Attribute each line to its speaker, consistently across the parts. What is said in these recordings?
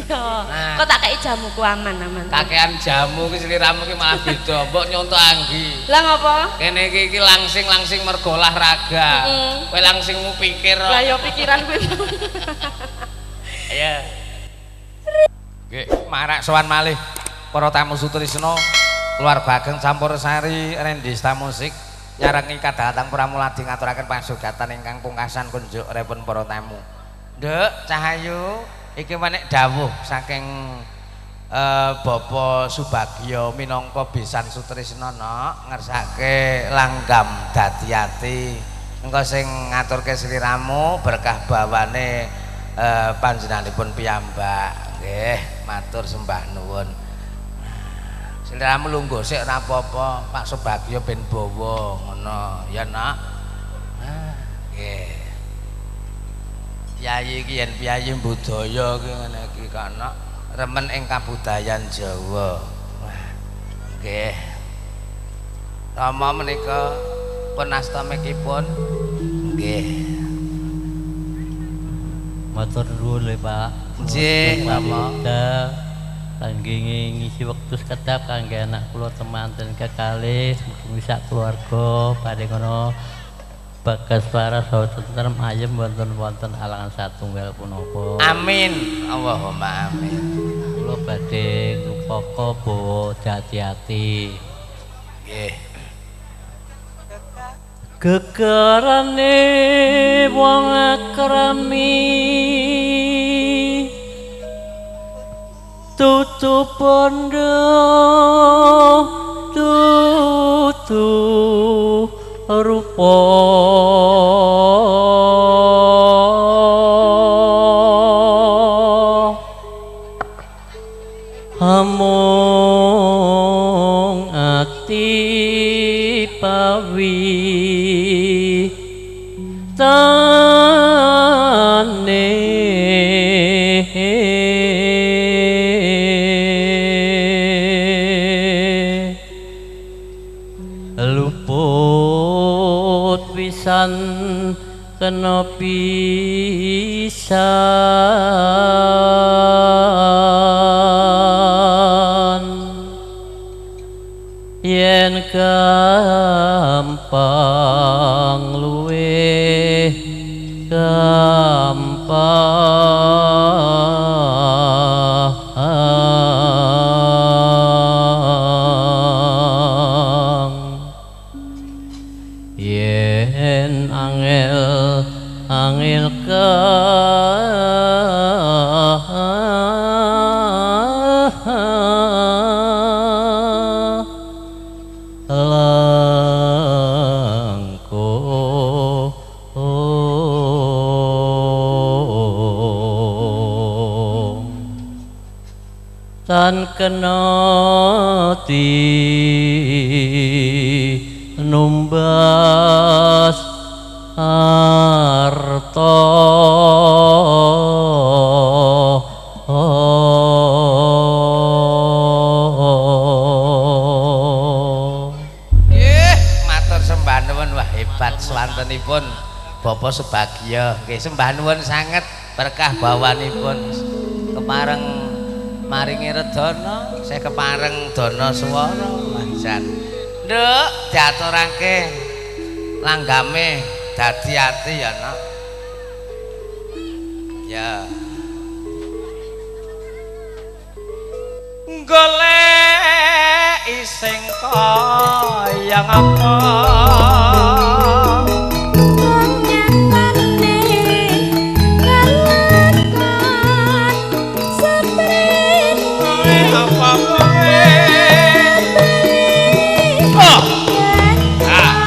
Speaker 1: Iya.
Speaker 2: Nah.
Speaker 1: Kok tak kei jamuku aman-aman.
Speaker 2: Kakean jamu ki sliramu ki malah beda. Mbok nyontok Anggi.
Speaker 1: Lah ngopo?
Speaker 2: Kene iki iki langsing-langsing mergo olahraga. Kowe langsingmu pikir.
Speaker 1: Lah ya pikiran kuwi.
Speaker 2: Ayo. Nggih, marak sowan malih para tamu Sutrisno, keluarga ageng Campursari Rendista Musik nyarengi kadatang pramuladi ngaturaken pasugatan ingkang pungkasan kunjuk repun para tamu. Nduk Cahayu, iki menek dawuh saking Bapak Subagyo minangka besan Sutrisno nok ngersake langgam dadi ati. Engko sing ngaturke sliramu berkah bawane panjenenganipun piyambak. Nggih, matur sembah nuwun. Sliramu lungguh sik ora apa-apa, Pak Subagyo ben bawa ngono ya, Nak. Nggih. Piyayi iki yen piyayi budaya iki ngene iki kok, Nak, remen ing kabudayan Jawa. Wah, nggih. Rama menika pun asta mekipun nggih.
Speaker 3: Matur nuwun lho, Pak.
Speaker 2: Nggih, Rama.
Speaker 3: Kangge ngisi wektu sekedap kangge anak kula temanten kekalih mugi sak keluarga badhe ngono bagas waras saha tentrem ayem wonten-wonten alangan satunggal punapa.
Speaker 2: Amin. Allahumma amin.
Speaker 3: Kula badhe ngupaka bawa dadi ati.
Speaker 2: Nggih.
Speaker 3: Gegarane wong akrami tutu bondo tutu rupa amung ati pawi tane luput pisan kena pisan yen gampang luwih gampang yen angel angel langkung tan kena di numbas arta.
Speaker 2: Nggih, matur sembah nuwun. Wah, hebat swantenipun Bapak Subagyo. Nggih, sembah nuwun sanget berkah bawanipun. Kepareng maringi redana, saya kepareng dana swara. Wah, jan. Nduk, diaturake langgame dadi ati ya, Nak. Ya. Golek sing kaya ngapa apa kowe. Oh. Ah.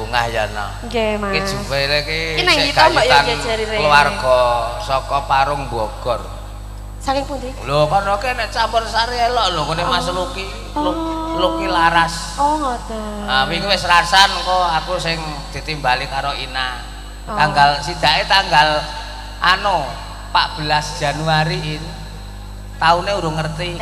Speaker 2: Bungah ya no.
Speaker 1: Nggih, Mas.
Speaker 2: Iki jupere iki
Speaker 1: sik gayutan
Speaker 2: keluarga saka Parung Bogor.
Speaker 1: Saking pundi?
Speaker 2: Lho kono ki nek campur sari elok lho ngene Mas Luki. Luki Laras.
Speaker 1: Oh, ngoten.
Speaker 2: Ah wingi wis rasan engko aku sing ditimbali karo Ina. Oh. Tanggal sidake tanggal anu 14 Januari ini. Taune urung ngerti.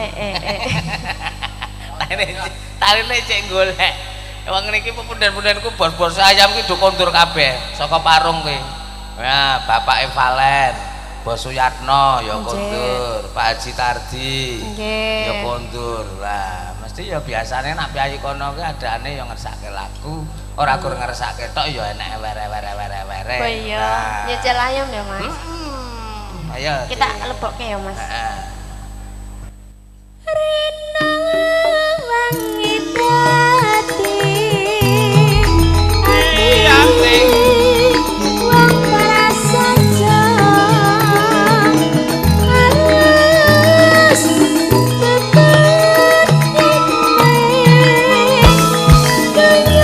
Speaker 2: Tarine cek golek. Wong niki pepunden-pundenku bos-bos ayam ki do kondur kabeh saka Parung kuwi. Nah, Bapake Valen, Bos Suyatno ya kondur, Pak Haji Tardi ya kondur. Lah, mesti ya biasane nek piyayi kono ki adane ya ngersake lagu, ora gur ngersake tok ya enek ewer-ewer-ewer-ewere.
Speaker 1: Oh iya, nyecel ayam ya, Mas.
Speaker 2: Ayo
Speaker 1: kita lebokke ya, Mas.
Speaker 2: Heeh.
Speaker 1: Rena wangi dadi ati wong prasaja halus tetep kayat rekan satya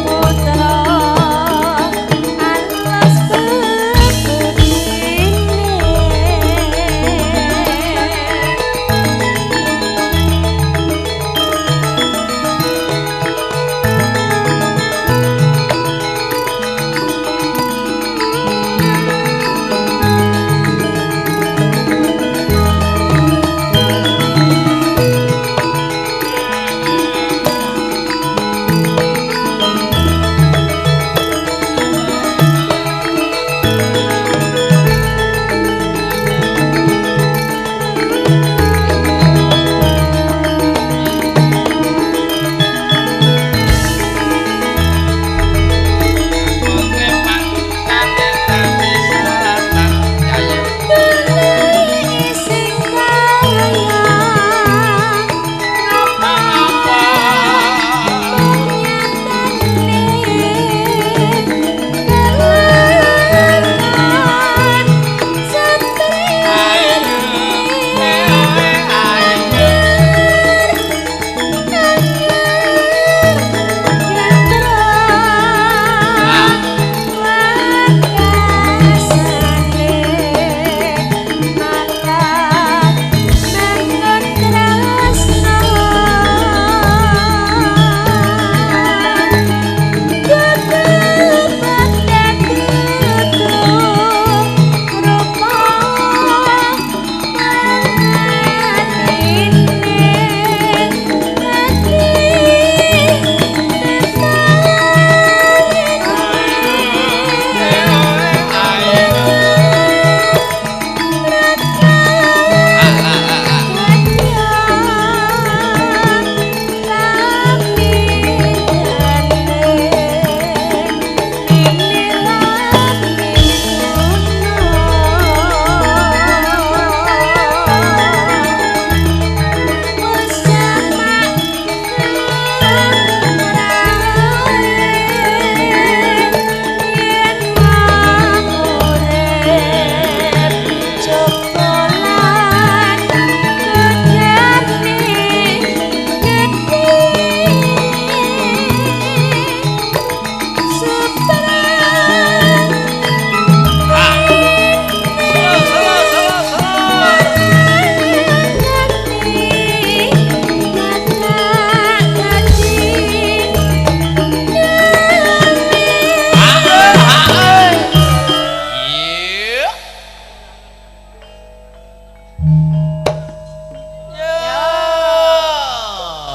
Speaker 1: putra alas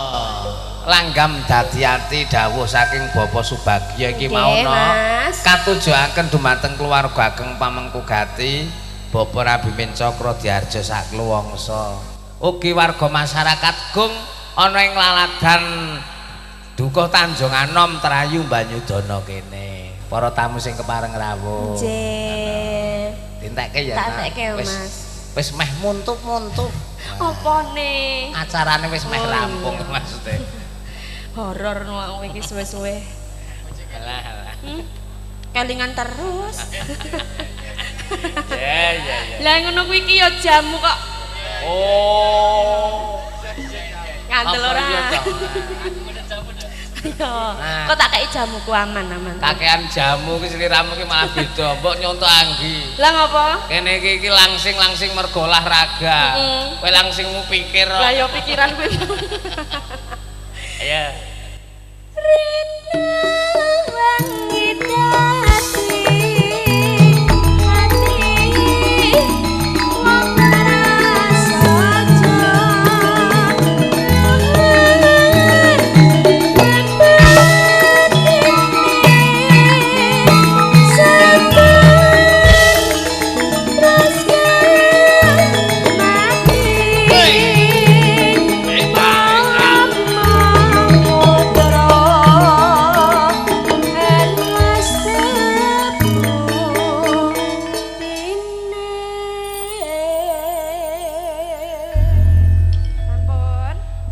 Speaker 2: Langgam dadi ati dawuh saking Bapak Subagya iki mau no katujuaken dumateng keluarga ageng pamengku gati Bapak Rabimin Cakra Diarjo sakluwangsa ugi warga masyarakat Gung ana ing laladan Dukuh Tanjung Anom Trayu Banyudana kene para tamu sing kepareng rawuh
Speaker 1: nggih
Speaker 2: dintekke ya
Speaker 1: wis
Speaker 2: wis meh muntup-muntup
Speaker 1: opone
Speaker 2: acarane wis meh rampung maksudnya
Speaker 1: horor no aku iki suwe-suwe.
Speaker 2: Alah alah.
Speaker 1: Kelingan terus.
Speaker 2: Ya ya ya.
Speaker 1: Lah ngono kuwi iki ya jamu kok.
Speaker 2: Oh.
Speaker 1: Ngandel
Speaker 2: Apa
Speaker 1: ora?
Speaker 2: iya toh?
Speaker 1: Iya.
Speaker 2: Nah.
Speaker 1: Kok tak kei jamuku aman aman.
Speaker 2: Kakean jamu ki sliramu ki malah beda. Mbok nyontok Anggi.
Speaker 1: Lah ngopo?
Speaker 2: Kene iki iki langsing-langsing mergo olahraga.
Speaker 1: Mm-mm.
Speaker 2: Kowe langsingmu pikir.
Speaker 1: Lah ya pikiran kuwi.
Speaker 2: Iya.
Speaker 1: Rina wangi dadi ati wong prasaja. Sampun.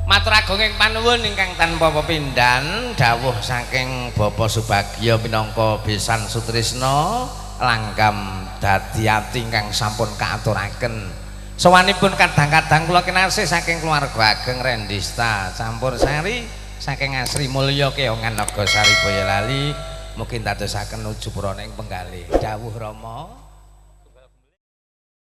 Speaker 2: Matur agunging panuwun ingkang tanpa pepindhan dawuh saking Bapak Subagya minangka Besan Sutrisno langgam dadi ati ingkang sampun kaaturaken. Sowanipun kadang-kadang kula kinasih saking keluarga ageng Rendista Campur Sari saking Asri Mulya Keongan Nagasari Boyolali mugi ndadosaken nuju purana ing penggalih. Dawuh Rama.